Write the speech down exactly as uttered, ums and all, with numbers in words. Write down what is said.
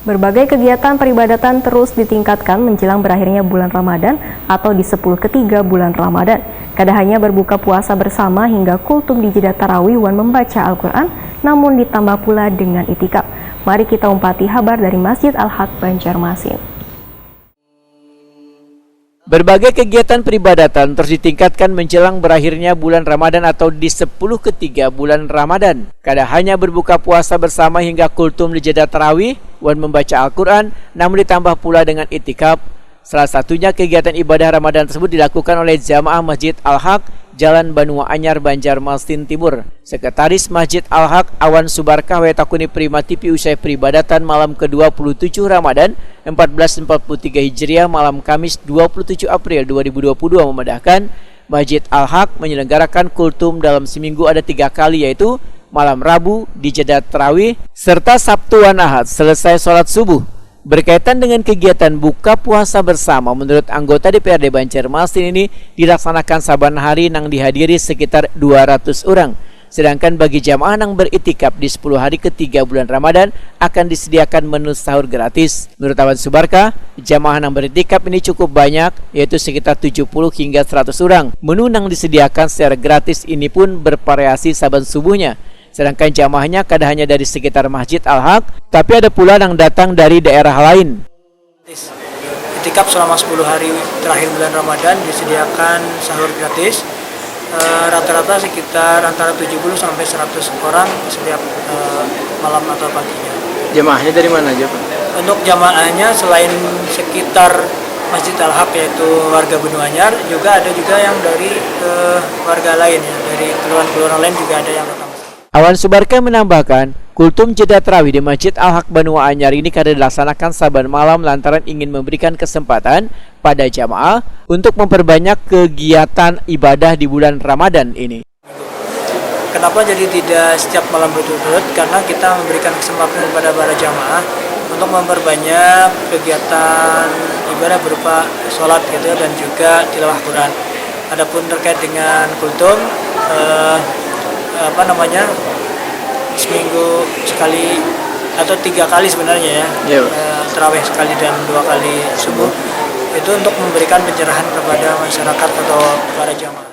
Berbagai kegiatan peribadatan terus ditingkatkan menjelang berakhirnya bulan Ramadan atau di sepuluh ketiga bulan Ramadan. Kada hanya berbuka puasa bersama hingga kultum di jeda tarawih wan membaca Al-Quran, namun ditambah pula dengan itikaf. Mari kita umpati habar dari Masjid Al-Haq Banjarmasin. Berbagai kegiatan peribadatan terus ditingkatkan menjelang berakhirnya bulan Ramadan atau di sepuluh ketiga bulan Ramadan. Kada hanya berbuka puasa bersama hingga kultum di jeda tarawih wan membaca Al-Quran, namun ditambah pula dengan itikaf. Salah satunya kegiatan ibadah Ramadan tersebut dilakukan oleh jamaah Masjid Al-Haq, Jalan Banua Anyar, Banjarmasin Timur. Sekretaris Masjid Al-Haq, Awan Subarkah, W Takuni Prima T V usai peribadatan malam kedua puluh tujuh Ramadan empat belas empat puluh tiga Hijriah, malam Kamis dua puluh tujuh April dua ribu dua puluh dua, memandahkan Masjid Al-Haq menyelenggarakan kultum dalam seminggu ada tiga kali, yaitu malam Rabu di jeda tarawih serta Sabtu wan Ahad selesai sholat subuh. Berkaitan dengan kegiatan buka puasa bersama, menurut anggota D P R D Banjarmasin, ini dilaksanakan saban hari nang dihadiri sekitar dua ratus orang. Sedangkan bagi jamaah nang beritikaf di sepuluh hari ketiga bulan Ramadan akan disediakan menu sahur gratis. Menurut Awan Subarkah, jamaah nang beritikaf ini cukup banyak, yaitu sekitar tujuh puluh hingga seratus orang. Menu nang disediakan secara gratis ini pun bervariasi saban subuhnya. Sedangkan jamaahnya kada hanya dari sekitar Masjid Al-Haq, tapi ada pula nang datang dari daerah lain. Itikaf selama sepuluh hari terakhir bulan Ramadan disediakan sahur gratis. Eh, rata-rata sekitar antara tujuh puluh sampai seratus orang setiap, eh, malam atau paginya. Jamaahnya dari mana aja, Pak? Untuk jamaahnya, selain sekitar Masjid Al-Haq, yaitu warga Banua Anyar, juga ada juga yang dari, eh, warga lain, ya, dari kelurahan-kelurahan lain juga ada yang datang. Awan Subarkah menambahkan, kultum jeda tarawih di Masjid Al-Haq Banua Anyar ini kada dilaksanakan saban malam lantaran ingin memberikan kesempatan pada jamaah untuk memperbanyak kegiatan ibadah di bulan Ramadan ini. Kenapa jadi tidak setiap malam berturut-turut? Karena kita memberikan kesempatan kepada para jamaah untuk memperbanyak kegiatan ibadah berupa sholat gitu ya, dan juga tilawah Quran. Adapun terkait dengan kultum, eh, apa namanya, seminggu sekali atau tiga kali sebenarnya ya, Iya, Pak. Eh, terawih sekali dan dua kali subuh, itu untuk memberikan pencerahan kepada masyarakat atau para jamaah.